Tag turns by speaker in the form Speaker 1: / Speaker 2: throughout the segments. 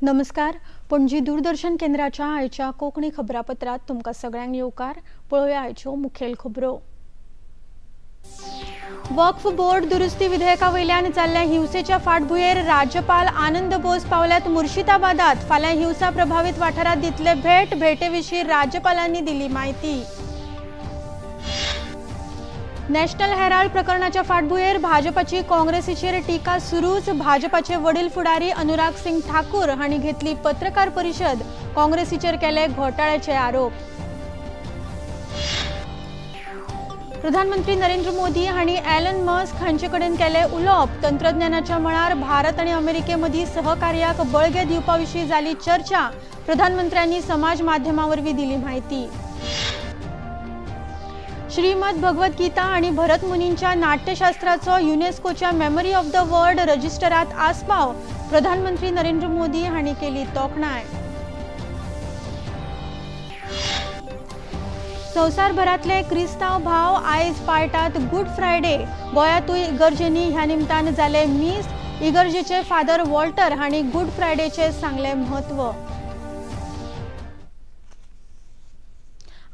Speaker 1: नमस्कार, पणजी दूरदर्शन केंद्राच्या आयच्या कोंकणी खबरापत्रात तुमकां सगळ्यांक येवकार. पळोवया आयच्यो मुखेल खबरो. वक्फ बोर्ड दुरुस्ती विधेयका वयल्यान जाल्ल्या हिंसेच्या फाटभुंयेर राज्यपाल आनंद बोस पावल्यात मुर्शिदाबादात. फाल्यां हिंसा प्रभावीत वाठारांत दितले भेट. भेटेविशीं राज्यपालांनी दिली म्हायती. नॅशनल हेराल्ड प्रकरणाच्या फाटभुंयेर भाजपाची काँग्रेसीचेर टीका सुरूच. भाजपाचे वडील फुडारी अनुराग सिंग ठाकूर हांणी घेतली पत्रकार परिशद. काँग्रेसीचेर केले घोटाळ्याचे आरोप. प्रधानमंत्री नरेंद्र मोदी हांणी एलन मस्क हांचे कडेन केले उलोवप. तंत्रज्ञानाच्या मळार भारत आनी अमेरिके मदीं सहकार्याक बळगें दिवपा विशीं जाली चर्चा. प्रधानमंत्र्यांनी समाज माध्यमां वरवीं दिली म्हायती. श्रीमद भगवद गीता आणि भरत मुनींच्या नाट्यशास्त्राचो युनेस्कोच्या मेमरी ऑफ the world रजिस्टरात आस्पाव. प्रधानमंत्री नरेंद्र मोदी हांणी केली तोखणाय. संवसारभरातले क्रिस्तांव भाव आयज पाळटात गुड फ्रायडे. गोंयांतूय इगर्जेंनी ह्या निमतान जाले मीस. इगर्जेचे फादर वॉल्टर हांणी गुड फ्रायडेचे सांगले म्हत्व.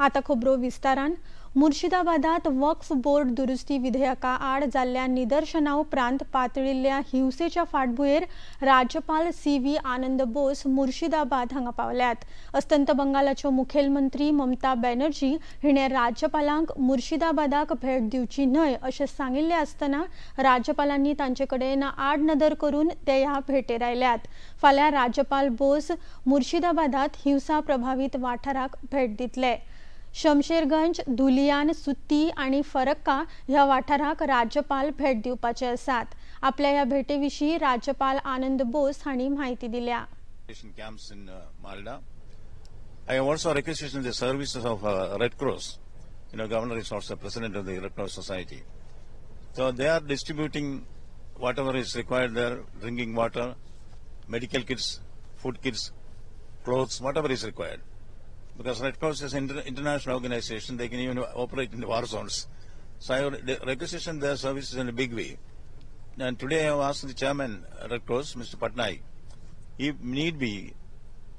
Speaker 1: आतां खबरो विस्तारान. मुर्शिदाबादात वक्फ बोर्ड दुरुस्ती विधेयका आड जाल्ल्या निदर्शना उपरांत पातळिल्ल्या हिंसेच्या फाटभुंयेर राज्यपाल सी.व्ही. आनंद बोस मुर्शिदाबाद हांगा पावल्यात. अस्तंत बंगालाच्यो मुखेलमंत्री ममता बॅनर्जी हिणें राज्यपालांक मुर्शिदाबादाक भेट दिवची न्हय अशें सांगिल्लें आसतना राज्यपालांनी तांचे कडेन आडनदर करून ते ह्या भेटेर आयल्यात. फाल्यां राज्यपाल बोस मुर्शिदाबादात हिंसा प्रभावीत वाठाराक भेट दितले. शमशेरगंज, धुलियान, सुत्ती आनी फरक्का ह्या वाठाराक राज्यपाल भेट दिवपाचे आसात. आपल्या ह्या भेटेविशीं राज्यपाल आनंद बोस हांणी म्हायती दिल्या.
Speaker 2: Camps in Malda. I have also requisitioned the services of Red Cross. You know, Governor is also president of the Red Cross Society. So they are distributing whatever is required there, drinking water, medical kits, food kits, clothes, whatever is required. Because Red Cross is an international organization, they can even operate in the war zones. So I have requisitioned their services in a big way. And today I have asked the chairman, Red Cross, Mr. Patnaik, if need be,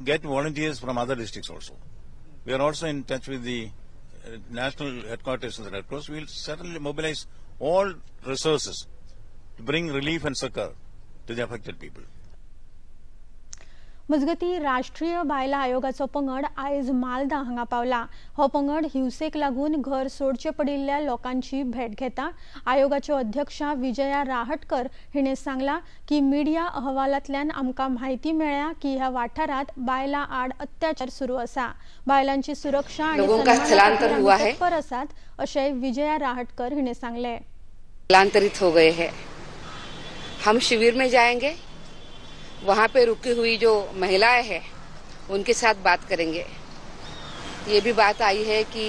Speaker 2: get volunteers from other districts also. We are also in touch with the national headquarters of the Red Cross. We will certainly mobilize all resources to bring relief and succor to the affected people.
Speaker 1: मजगती राष्ट्रीय बायलां आयोगाचो पंगड आयज मालदा हांगा पावला. हो पंगड हिंसेक लागून घर सोडचे पडिल्ल्या लोकांची भेट घेता. आयोगाच्यो अध्यक्षा विजया राहटकर हिणें सांगलां की मिडिया अहवालांतल्यान आमकां म्हायती मेळ्ळ्या की ह्या वाठारांत बायलां आड अत्याचार सुरू आसा. बायलांची सुरक्षा आनी सन्माना तत्पर आसात अशें विजया राहटकर हिणें सांगलें.
Speaker 3: स्थलांतरित हो गए हैं. हम शिविर में जाएंगे, वहाँ पे रुकी हुई जो महिलाएं हैं उनके साथ बात करेंगे. ये भी बात आई है कि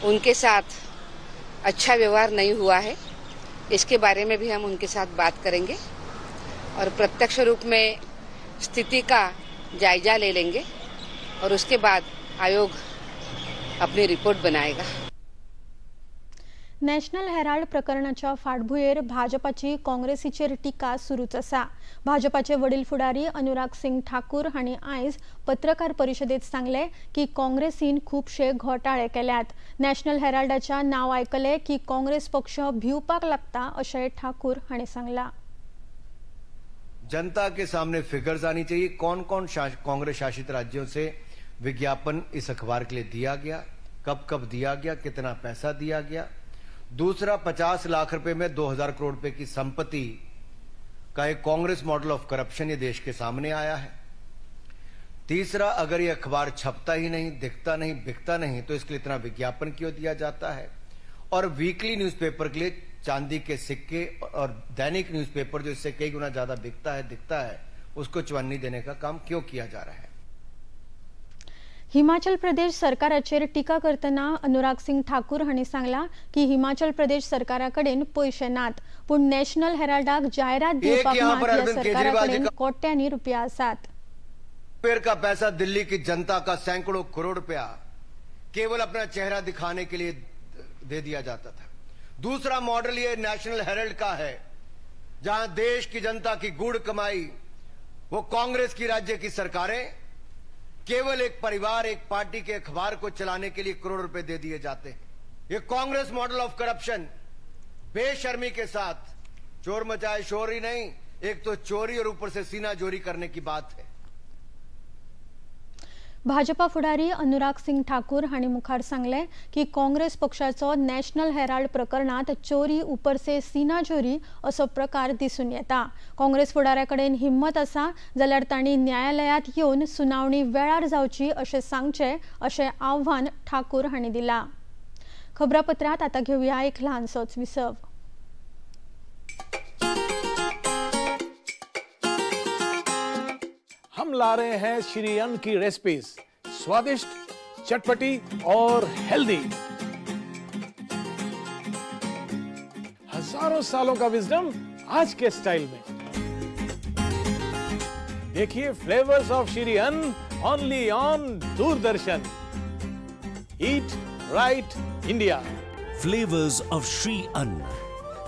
Speaker 3: उनके साथ अच्छा व्यवहार नहीं हुआ है, इसके बारे में भी हम उनके साथ बात करेंगे और प्रत्यक्ष रूप में स्थिति का जायजा ले लेंगे और उसके बाद आयोग अपनी रिपोर्ट बनाएगा.
Speaker 1: नॅशनल हेराल्ड प्रकरणाच्या फाटभुंयेर भाजपाची काँग्रेसीचेर टीका सुरूच आसा. भाजपाचे वडील फुडारी अनुराग सिंग ठाकूर हांणी आयज पत्रकार परिशदेत सांगले की काँग्रेसीन खुबशे घोटाळे केल्यात. नॅशनल हेराल्डाच्या नांव आयकले की काँग्रेस पक्ष भिवपाक लागता अशें ठाकूर हांणी सांगला.
Speaker 4: जनता के सामने फिगर्स आनी चाहिए. कौन कौन कांग्रेस शासित राज्यों से विज्ञापन इस अखबार के लिए दिया गया, कब कब दिया गया, कितना पैसा दिया गया. दूसरा, 50 लाख रुपए में 2000 करोड़ रुपए की संपत्ति का एक कांग्रेस मॉडल ऑफ करप्शन ये देश के सामने आया है. तीसरा, अगर ये अखबार छपता ही नहीं, दिखता नहीं, बिकता नहीं, तो इसके लिए इतना विज्ञापन क्यों दिया जाता है. और वीकली न्यूज़पेपर के लिए चांदी के सिक्के और दैनिक न्यूज़पेपर जो इससे कई गुना ज्यादा बिकता है, दिखता है, उसको चवन्नी देने का काम क्यों किया जा रहा है.
Speaker 1: हिमाचल प्रदेश सरकाराचेर टीका करतना अनुराग सिंग ठाकूर हांणी सांगला की हिमाचल प्रदेश सरकारा कडेन पयशे नात, पूण नॅशनल हेराल्डाक जायरात दिवपाक मात ह्या सरकारा कडेन कोट्यांनी रुपया आसात.
Speaker 4: का पैसा दिल्ली की जनता का सैकड़ों करोड़ रुपया केवल अपना चेहरा दिखाने के लिए दे दिया जाता था. दूसरा मॉडल ये नेशनल हेराल्ड का है, जहां देश की जनता की गुड़ कमाई वो कांग्रेस की राज्य की सरकारें केवल एक परिवार, एक पार्टी के अखबार को चलाने के लिए करोड़ रुपए दे दिए जाते हैं। ये कांग्रेस मॉडल ऑफ करप्शन बेशर्मी के साथ चोर मचाए शोर ही नहीं, एक तो चोरी और ऊपर से सीना जोरी करने की बात है।
Speaker 1: भाजपा फुडारी अनुराग सिंग ठाकूर हांणी मुखार सांगलें की काँग्रेस पक्षाचो नॅशनल हेराल्ड प्रकरणांत चोरी ऊपर से सीना चोरी असो प्रकार दिसून येता। काँग्रेस फुडाऱ्या कडेन हिम्मत आसा जाल्यार तांणी न्यायालयांत येवन सुनावणी वेळार जावची अशें सांगचें अशें आव्हान ठाकूर हांणी दिलां। खबरापत्रांत आतां घेवया एक ल्हानसोच विसव।
Speaker 5: हम ला रहे हैं श्री अन्न की रेसिपीज, स्वादिष्ट, चटपटी और हेल्दी। हजारों सालों का विजडम आज के स्टाइल में। देखिए flavours of Shri Anna only on Doordarshan. Eat right India.
Speaker 6: Flavours of Shri Anna,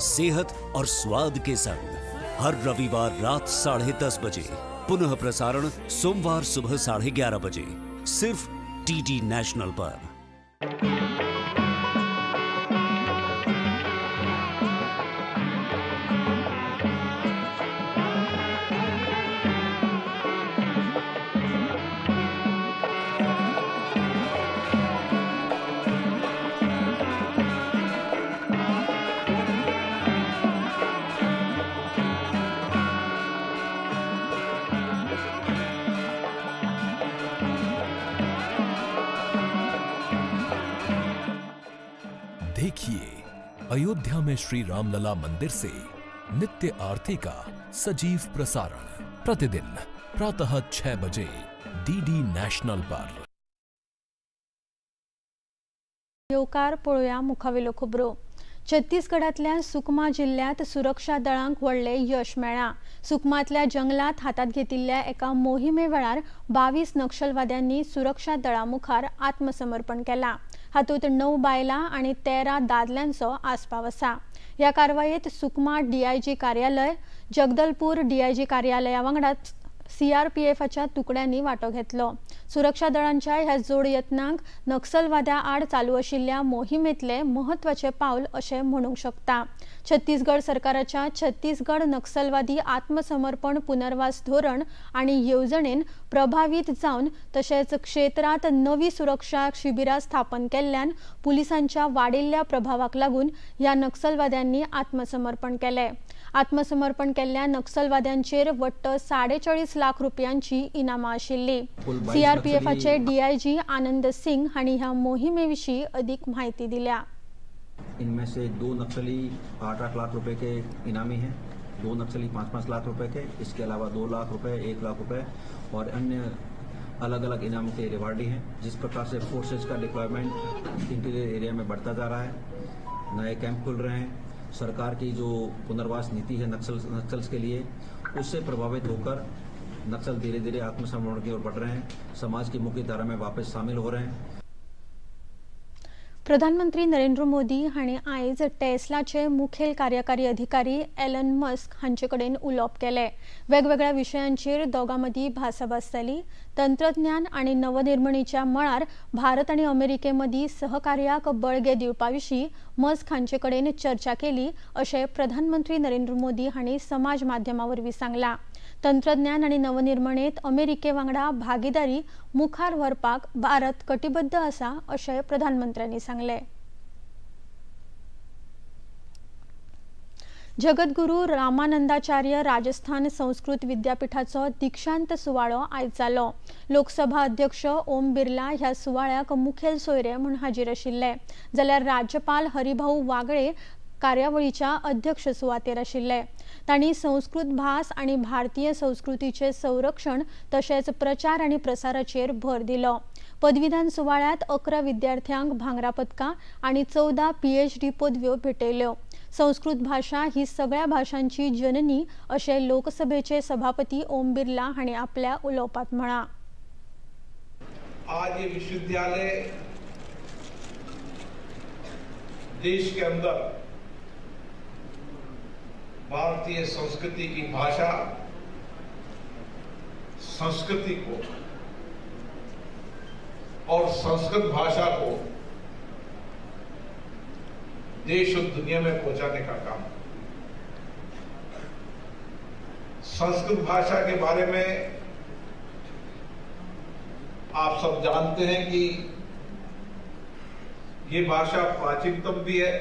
Speaker 6: सेहत और स्वाद के संग, हर रविवार रात 10:30 बजे, पुनः प्रसारण सोमवार सुबह 11:30 बजे, सिर्फ डीडी नेशनल पर।
Speaker 7: देखिए अयोध्या में श्री रामलला मंदिर से नित्य आरती का सजीव प्रसारण प्रतिदिन प्रातः 6 बजे डीडी नेशनल पर।
Speaker 1: येवकार पळोवया मुखावेल्यो खबरो। छत्तीसगडांतल्या सुकमा जिल्ल्यांत सुरक्षा दळांक व्हडलें यश मेळ्ळां। सुकमांतल्या जंगलांत हातांत घेतिल्ल्या एका मोहिमे वेळार 22 नक्षलवाद्यांनी सुरक्षा दळां मुखार आत्मसमर्पण केलां। हातूंत 9 बायलां आनी 13 दादल्यांचो आस्पाव आसा। ह्या कारवायेंत सुकमा डीआयजी कार्यालय, जगदलपूर डीआयजी कार्यालया वांगडाच सीआरपीएफाच्या तुकड्यांनी वांटो घेतलो। सुरक्षा दळांच्या ह्या जोड यत्नांक नक्षलवाद्या आड चालू आशिल्ल्या मोहिमेंतले म्हत्वाचें पावल अशें म्हणूंक शकता। छत्तीसगड सरकाराच्या छत्तीसगड नक्षलवादी आत्मसमर्पण पुनर्वास धोरण आनी येवजणेन प्रभावीत जावन तशेंच क्षेत्रांत नवी सुरक्षा शिबिरां स्थापन केल्ल्यान पुलिसांच्या वाडिल्ल्या प्रभावाक लागून ह्या नक्षलवाद्यांनी आत्मसमर्पण केलें। आत्मसमर्पण केल्ल्या नक्षलवाद्यांचेर वट्ट 40.5 लाख रुपयांची इनामां आशिल्ली। सीआरपीएफाचे डीआयजी आनंद सिंग हांणी ह्या मोहिमे विशीं अधिक माहिती दिल्या।
Speaker 8: इनमें से 2 नक्सली 8-8 लाख रुपए के इनामी हैं, 2 नक्सली 5-5 लाख रुपए के, इसके अलावा 2 लाख रुपए, 1 लाख रुपए और अन्य अलग अलग इनाम के रिवार्डी हैं। जिस प्रकार से फोर्सेज का डिप्लॉयमेंट इंटीरियर एरिया में बढ़ता जा रहा है, नए कैंप खुल रहे हैं, सरकार की जो पुनर्वास नीति है नक्सल्स के लिए, उससे प्रभावित होकर नक्सल धीरे धीरे आत्मसमर्पण की ओर बढ़ रहे हैं, समाज की मुख्य धारा में वापस शामिल हो रहे हैं।
Speaker 1: प्रधानमंत्री नरेंद्र मोदी हांणी आयज टेस्लाचे मुखेल कार्यकारी अधिकारी एलन मस्क हांचे कडेन उलोवप केलें। वेगवेगळ्या विशयांचेर दोगां मदीं भासाभास जाली। तंत्रज्ञान आनी नवनिर्मणीच्या मळार भारत आनी अमेरिके मदीं सहकार्याक बळगें दिवपा विशीं मस्क हांचे कडेन चर्चा केली अशें प्रधानमंत्री नरेंद्र मोदी हांणी समाज माध्यमा वरवीं सांगलां। तंत्रज्ञान आनी नवनिर्मणेंत अमेरिके वांगडा भागीदारी मुखार व्हरपाक भारत कटिबद्ध आसा अशें प्रधानमंत्र्यांनी सांगलें। जगद्गुरू रामानंदाचार्य राजस्थान संस्कृत विद्यापीठाचो दीक्षांत सुवाळो आयज जालो। लोकसभा अध्यक्ष ओम बिर्ला ह्या सुवाळ्याक मुखेल सोयरे म्हूण हाजीर आशिल्ले, जाल्यार राज्यपाल हरिभाऊ वागळे कार्यावळीच्या अध्यक्ष सुवातेर आशिल्ले। तांणी संस्कृत भास आनी भारतीय संस्कृतीचे संरक्षण तशेंच प्रचार आनी प्रसाराचेर भर दिलो। पदवीदान सुवाळ्यांत 11 विद्यार्थ्यांक भांगरा पदकां आनी 14 पीएचडी पदव्यो भेटयल्यो। संस्कृत भाशा ही सगळ्या भाशांची जननी अशें लोकसभेचे सभापती ओम बिर्ला हांणी आपल्या उलोवपांत म्हळां।
Speaker 9: आज ये विश्वविद्यालय देश के अंदर भारतीय संस्कृति की भाषा संस्कृति को और संस्कृत भाषा को देश और दुनिया में पहुंचाने का काम। संस्कृत भाषा के बारे में आप सब जानते हैं कि ये भाषा प्राचीनतम भी है,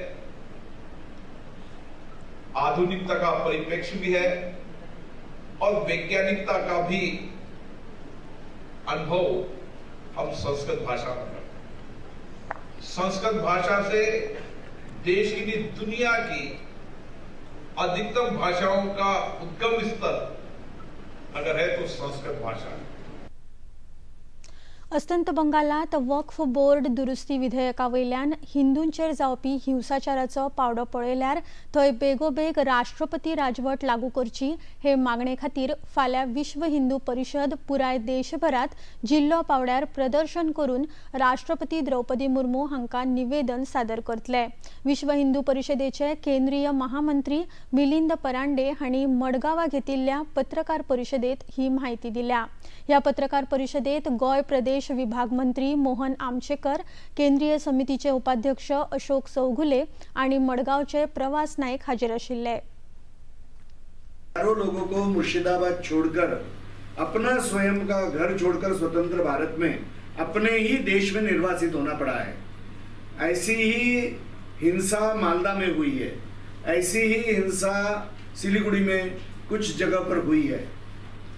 Speaker 9: आधुनिकता का परिप्रेक्ष्य भी है और वैज्ञानिकता का भी अनुभव हम संस्कृत भाषा में करते हैं। संस्कृत भाषा से देश की नहीं दुनिया की अधिकतम भाषाओं का उद्गम स्थल अगर है तो संस्कृत भाषा है।
Speaker 1: अस्तंत बंगालात वक्फ बोर्ड दुरुस्ती विधेयका वयल्यान हिंदूंचेर जावपी हिंसाचाराचो पावडो पळयल्यार थंय बेगोबेग राष्ट्रपती राजवट लागू करची हे मागणे खातीर फाल्यां विश्व हिंदू परिशद पुराय देशभरात जिल्लो पावड्यार प्रदर्शन करून राष्ट्रपती द्रौपदी मुर्मू हांकां निवेदन सादर करतले। विश्व हिंदू परिशदेचे केंद्रीय महामंत्री मिलिंद परांडे हांणी मडगांवा घेतिल्ल्या पत्रकार परिशदेत ही म्हायती दिल्या। ह्या पत्रकार परिशदेत गोंय प्रदेश विभाग मंत्री मोहन आमशेकर, केंद्रीय समितीचे उपाध्यक्ष अशोक चौगुले आणि मडगांवचे प्रवास नाईक हाजीर आशिल्ले।
Speaker 10: हजारों लोगों को मुर्शिदाबाद छोड़कर, अपना स्वयं का घर छोड़कर स्वतंत्र भारत में अपने ही देश में निर्वासित होना पड़ा है। ऐसी ही हिंसा मालदा में हुई है, ऐसी ही हिंसा सिलीगुड़ी में कुछ जगह पर हुई है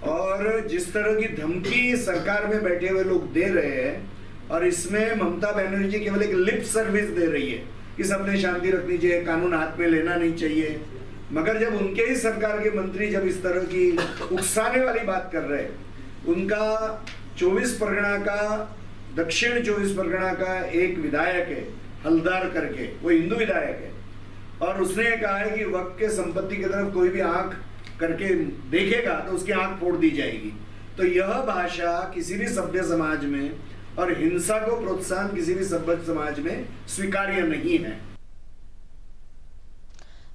Speaker 10: और जिस तरह की धमकी सरकार में बैठे हुए लोग दे रहे हैं और इसमें ममता बनर्जी केवल एक लिप सर्विस दे रही है कि सबने शांति रखनी चाहिए, कानून हाथ में लेना नहीं चाहिए, मगर जब उनके ही सरकार के मंत्री जब इस तरह की उकसाने वाली बात कर रहे हैं, उनका 24 परगना का, दक्षिण 24 परगना का एक विधायक है हलदार करके, वो हिंदू विधायक है और उसने कहा है कि वक्फ के संपत्ति की तरफ कोई भी आंख करके देखेगा तो उसकी आंख फोड़ दी जाएगी। तो यह भाषा किसी भी सभ्य समाज में और हिंसा को प्रोत्साहन किसी भी सभ्य समाज में स्वीकार्य नहीं है।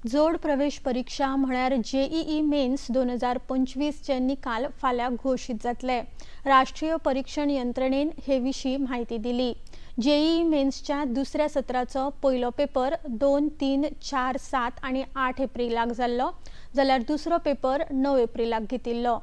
Speaker 1: जोड प्रवेश परीक्षा म्हळ्यार जेईई मेन्स 2025 चे निकाल फाल्यां घोशीत जातले। राष्ट्रीय परीक्षण यंत्रणेन हे विशीं म्हायती दिली। जेईई मेन्सच्या दुसऱ्या सत्राचो पयलो पेपर 2, 3, 4, 7 आनी 8 एप्रिलाक जाल्लो, जाल्यार दुसरो पेपर 9 एप्रिलाक घेतिल्लो।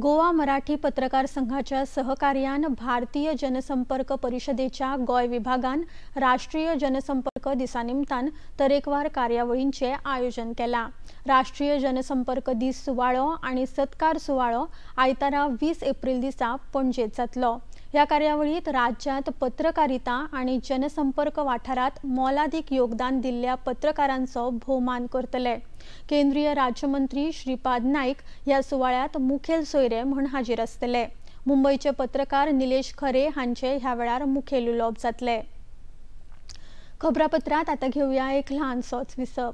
Speaker 1: गोवा मराठी पत्रकार संघाच्या सहकार्यान भारतीय जनसंपर्क परिषदेच्या गोंय विभागान राष्ट्रीय जनसंपर्क दिसा निमतान तरेकवार कार्यावळींचे आयोजन केलां। राष्ट्रीय जनसंपर्क दीस सुवाळो आनी सत्कार सुवाळो आयतारा 20 एप्रिल दिसा पणजेत जातलो। ह्या कार्यावळीत राज्यांत पत्रकारिता आनी जनसंपर्क वाठारांत मोलादीक योगदान दिल्ल्या पत्रकारांचो भोवमान करतले। केंद्रीय राज्यमंत्री श्रीपाद नाईक ह्या सुवाळ्यांत मुखेल सोयरे म्हूण हाजीर आसतले। मुंबयचे पत्रकार निलेश खरे हांचे ह्या वेळार मुखेल उलोवप जातले। खबरापत्रांत आतां घेवया एक ल्हानसोच विसव।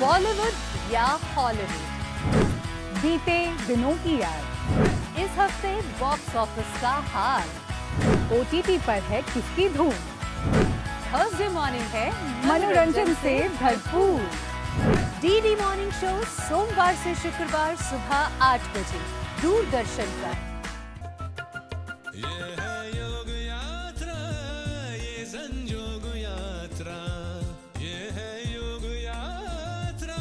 Speaker 11: बॉलीवुड या हॉलीवुड, बीते दिनों की याद, इस हफ्ते बॉक्स ऑफिस का हाल, ओटीटी पर है किसकी धूम, थर्सडे मॉर्निंग है मनोरंजन से भरपूर। डीडी मॉर्निंग शो सोमवार से शुक्रवार सुबह 8 बजे दूरदर्शन पर।
Speaker 12: ये है योग यात्रा, ये संजोग यात्रा, ये है योग यात्रा।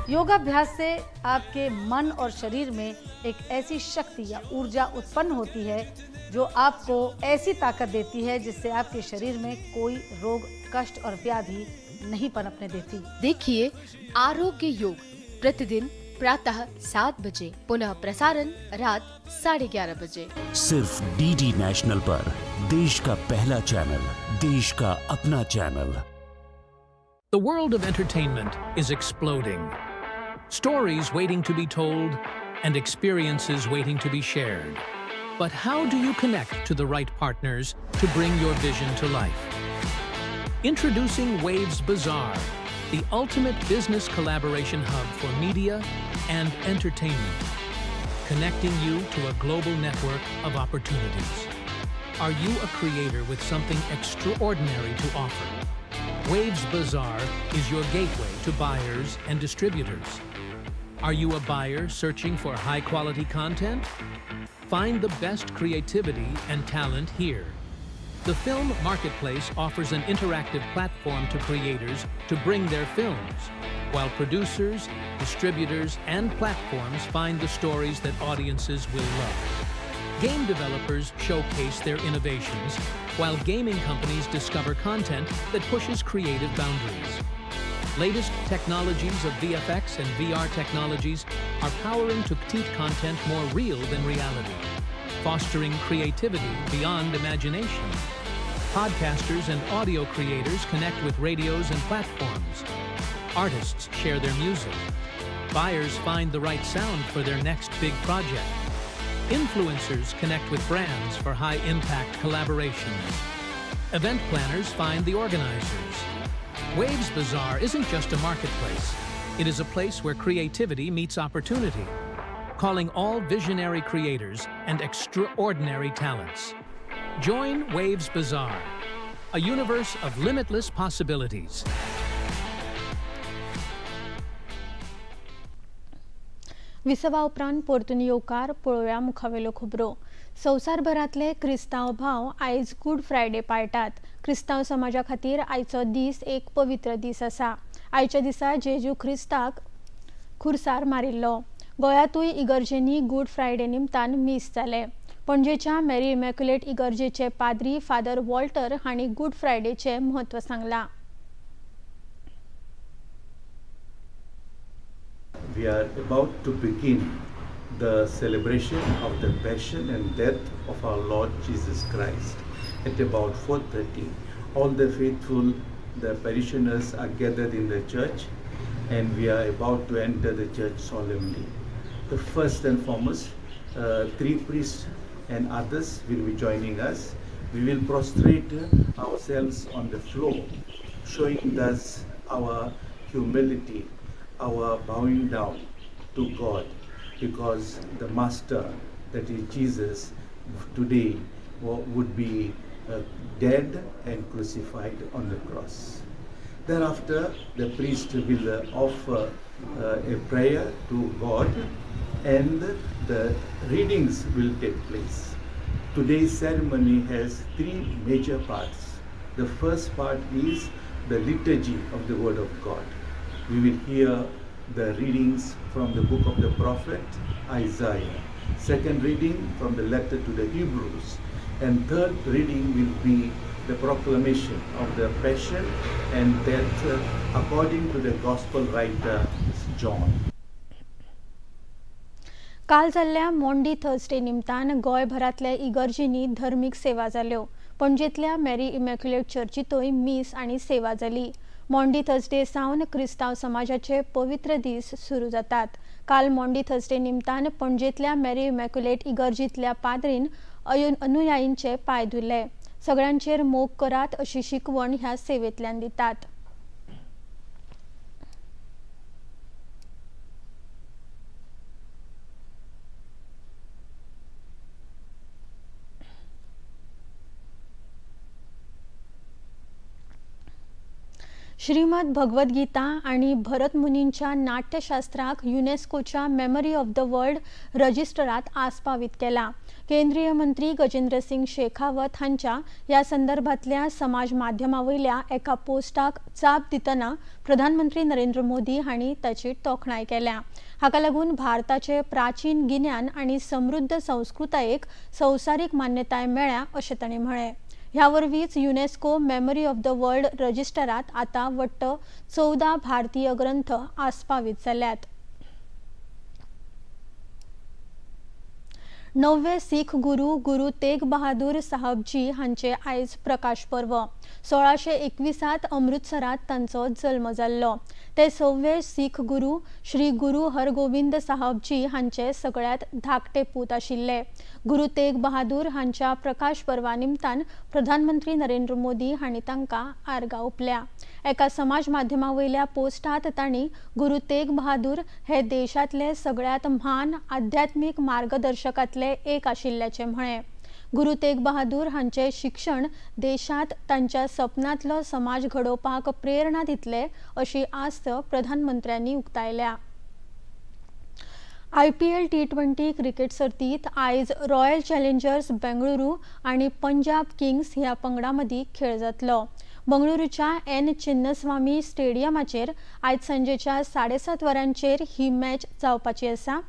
Speaker 13: योगाभ्यास से आपके मन और शरीर में एक ऐसी शक्ति या ऊर्जा उत्पन्न होती है जो आपको ऐसी ताकत देती है जिससे आपके शरीर में कोई रोग, कष्ट और व्याधि नहीं पनपने देती।
Speaker 14: देखिए आरोग्य योग प्रतिदिन प्रातः 7 बजे, पुनः प्रसारण रात 11:30 बजे,
Speaker 6: सिर्फ डीडी नेशनल पर। देश का पहला चैनल, देश का अपना channel.
Speaker 15: The world of entertainment is exploding. Stories waiting to be told and experiences waiting to be shared. But how do you connect to the right partners to bring your vision to life? Introducing Waves Bazaar, the ultimate business collaboration hub for media and entertainment, connecting you to a global network of opportunities. Are you a creator with something extraordinary to offer? Waves Bazaar is your gateway to buyers and distributors. Are you a buyer searching for high-quality content? Find the best creativity and talent here. The Film Marketplace offers an interactive platform to creators to bring their films, while producers, distributors, and platforms find the stories that audiences will love. Game developers showcase their innovations, while gaming companies discover content that pushes creative boundaries. Latest technologies of VFX and VR technologies are powering to create content more real than reality, fostering creativity beyond imagination. Podcasters and audio creators connect with radios and platforms. Artists share their music. Buyers find the right sound for their next big project. Influencers connect with brands for high-impact collaborations. Event planners find the organizers. Waves Bazaar isn't just a marketplace. It is a place where creativity meets opportunity, calling all visionary creators and extraordinary talents. Join Waves Bazaar, a universe of limitless possibilities.
Speaker 1: विसवा उपरांत परतून येवकार पळोवया मुखावेल्यो खबरो. संवसारभरांतले क्रिस्तांव भाव आयज good Friday पाळटात. क्रिस्तांव समाजा खातीर आयचो दीस एक पवित्र दीस आसा. आयच्या दिसा जेजू ख्रिस्ताक खुर्सार मारिल्लो. गोंयांतूय इगर्जेंनी गुड फ्रायडे निमतान मीस जालें. पणजेच्या मेरी इमॅक्युलेट इगर्जेचे पाद्री फादर वॉल्टर हांणी गुड फ्रायडेचें म्हत्व सांगलां.
Speaker 16: We are about to begin the celebration of the passion and death of our Lord Jesus Christ at about 4:30. All the faithful, the parishioners are gathered in the church, and we are about to enter the church solemnly. The first and foremost, three priests and others will be joining us. We will prostrate ourselves on the floor, showing thus our humility, our bowing down to God, because the Master, that is Jesus, today would be dead and crucified on the cross. Thereafter, the priest will offer a prayer to God, and the readings will take place. Today's ceremony has three major parts. The first part is the liturgy of the Word of God. We will hear the readings from the book of the prophet Isaiah. Second reading from the letter to the Hebrews. And third reading will be the proclamation of the passion and death according to the gospel writer John.
Speaker 1: काल जाल्ल्या Maundy Thursday निमतान गोंयभरांतल्या इगर्जींनी धर्मीक सेवा जाल्यो. पणजेंतल्या Mary immaculate चर्चींतूय मीस आनी सेवा जाली. Maundy Thursday सावन क्रिस्तांव समाजाचे पवित्र दीस सुरू जातात. काल मॉन्डी थर्सडे निमतान पणजेंतल्या मेरी इमॅक्युलेट इगर्जींतल्या पाद्रीन अनुयायींचे पांय धुले. सगळ्यांचेर मोग करात अशी शिकवण ह्या सेवेंतल्यान दितात. श्रीमद भगवद गीता आणि भरत मुनींच्या नाट्यशास्त्राक युनेस्कोच्या मेमरी ऑफ the world रजिस्टरात आस्पावीत केला. केंद्रीय मंत्री गजेंद्र सिंग शेखावत हांच्या ह्या संदर्भातल्या समाज माध्यमावयल्या एका पोस्टाक जाप दितना प्रधानमंत्री नरेंद्र मोदी हांणी ताची तोखणाय केल्या. हाका लागून भारताचे प्राचीन गिन्यान आनी समृद्ध संस्कृतायेक संवसारीक मान्यताय मेळ्ळ्या अशें तांणी म्हळें. ह्या वरवींच UNESCO memory of the world रजिस्टरात आतां वट्ट 14 भारतीय ग्रंथ आस्पावीत जाल्यात. 9वे सीख गुरु गुरु तेग बहादूर साहबजी हांचे आयज प्रकाश पर्व. 1621 अमृतसरात तांचो जल्म जाल्लो. ते 6वे सीख गुरु श्री गुरु हरगोविंद साहबजी हांचे सगळ्यांत धाकटे पूत आशिल्ले. गुरु तेग बहादूर हांच्या प्रकाश पर्वा निमतान प्रधानमंत्री नरेंद्र मोदी हांणी तांकां आर्गां ओंपल्या. एका समाज माध्यमा वयल्या पोस्टात तांणी गुरु तेग बहादूर हे देशांतले सगळ्यांत म्हान आध्यात्मीक मार्गदर्शकांतले एक आशिल्ल्याचें म्हळें. गुरू तेग बहादूर हांचे शिक्षण देशांत तांच्या सपनांतलो समाज घडोवपाक प्रेरणा दितले अशी आस्त प्रधानमंत्र्यांनी उक्तायल्या. IPL T20 cricket सर्तीत आयज रॉयल चॅलेंजर्स बेंगळुरू आनी पंजाब किंग्स ह्या पंगडां मदीं खेळ जातलो. बंगळुरूच्या एन चिन्नस्वामी स्टेडियमाचेर आयज सांजेच्या 7:30 वरांचेर ही मॅच जावपाची आसा.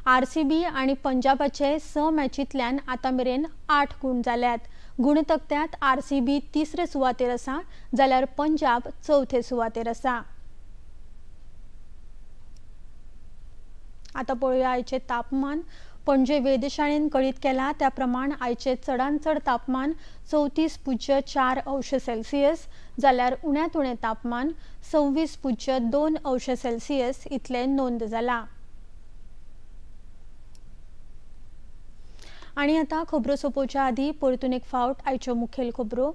Speaker 1: आरसीबी आनी पंजाबाचे 6 मॅचींतल्यान आतां मेरेन 8 गूण जाल्यात. गुणतकट्यांत आरसीबी तिसरे सुवातेर आसा जाल्यार पंजाब चवथे सुवातेर आसा. आतां पळोवया आयचें तापमान. पणजे वेधशाळेन कळीत केला त्या प्रमाण आयचें चडांत चड तापमान 34.4 अंश सेल्सियस जाल्यार उण्यांत उणें तापमान 26.2 अंश सेल्सियस इतलें नोंद जाला. आनी आतां खबरो सोंपोवच्या आदीं परतून एक फावट आयच्यो मुखेल खबरो.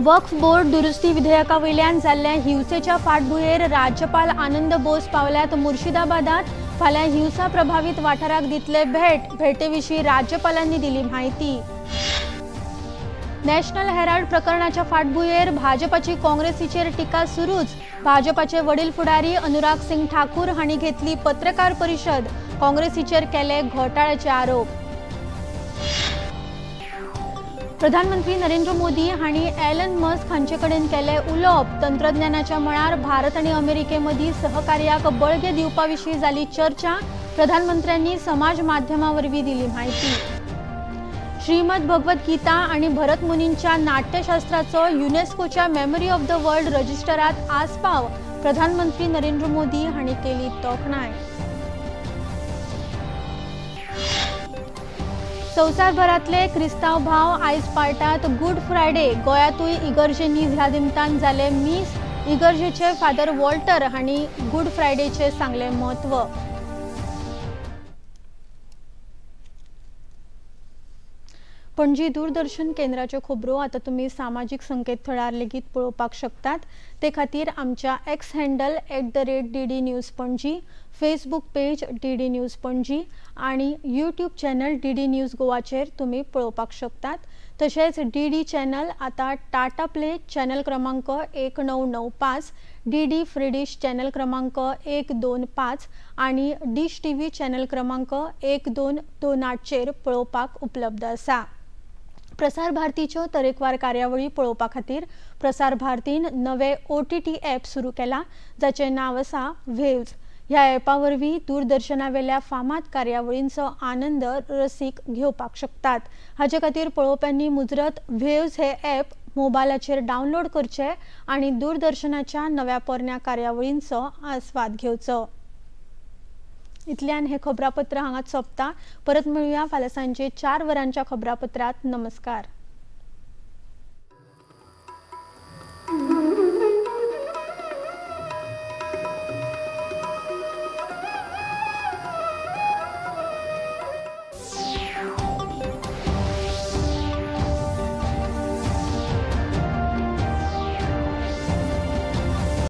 Speaker 1: वक्फ बोर्ड दुरुस्ती विधेयका वयल्यान जाल्ल्या हिंसेच्या फाटभुंयेर राज्यपाल आनंद बोस पावल्यात मुर्शिदाबादात. फाल्यां हिंसा प्रभावीत वाठाराक दितले भेट. भेटेविशीं राज्यपालांनी दिली म्हायती. नॅशनल हेराल्ड प्रकरणाच्या फाटभुंयेर भाजपाची काँग्रेसीचेर टिका सुरूच. भाजपाचे वडील फुडारी अनुराग सिंग ठाकूर हांणी घेतली पत्रकार परिशद. काँग्रेसीचेर केले घोटाळ्याचे आरोप. प्रधानमंत्री नरेंद्र मोदी हांणी एलन मस्क हांचे कडेन केले उलोवप. तंत्रज्ञानाच्या मळार भारत आनी अमेरिके मदीं सहकार्याक बळगें दिवपा विशीं जाली चर्चा. प्रधानमंत्र्यांनी समाज माध्यमां वरवीं दिली म्हायती. श्रीमद भगवद गीता आनी भरत मुनींच्या नाट्यशास्त्राचो युनेस्कोच्या मेमरी ऑफ the world रजिस्टरात आस्पाव. प्रधानमंत्री नरेंद्र मोदी हांणी केली तोखणाय. संवसारभरांतले क्रिस्तांव भाव आयज पाळटात गुड फ्रायडे. गोंयांतूय इगर्जेंनी ह्या निमतान जाले मीस. इगर्जेचे फादर वॉल्टर हांणी गुड फ्रायडेचे सांगलें म्हत्व. पणजी दूरदर्शन केंद्राच्यो खबरो आतां तुमी सामाजीक संकेतथळार लेगीत पळोवपाक शकतात. ते खातीर आमच्या X handle @DD News Panaji, Facebook page DD News Panaji आनी यूट्यूब चॅनल DD news गोवाचेर तुमी पळोवपाक शकतात. तशेंच DD channel आतां टाटा प्ले चॅनल क्रमांक 1995, DD free डिश चॅनल क्रमांक 125 आनी डिश TV channel क्रमांक 1228चेर पळोवपाक उपलब्ध आसा. प्रसार भारतीच्यो तरेकवार कार्यावळी पळोवपा खातीर प्रसार भारतीन नवे OTT app सुरू केला जाचें नांव आसा वेव्ज. ह्या ॲपा वरवीं दूरदर्शनावेल्या फामाद कार्यावळींचो आनंद रसीक घेवपाक शकतात. हाचे खातीर पळोवप्यांनी मुजरत वेव्ज हे ॲप मोबायलाचेर डावनलोड करचे आनी दूरदर्शनाच्या नव्या पोरण्या कार्यावळींचो आस्वाद घेवचो. इतल्यान हे खबरापत्र हांगाच सोंपता. परत मेळुया फाल्यां सांजे 4 वरांच्या खबरापत्रात. नमस्कार.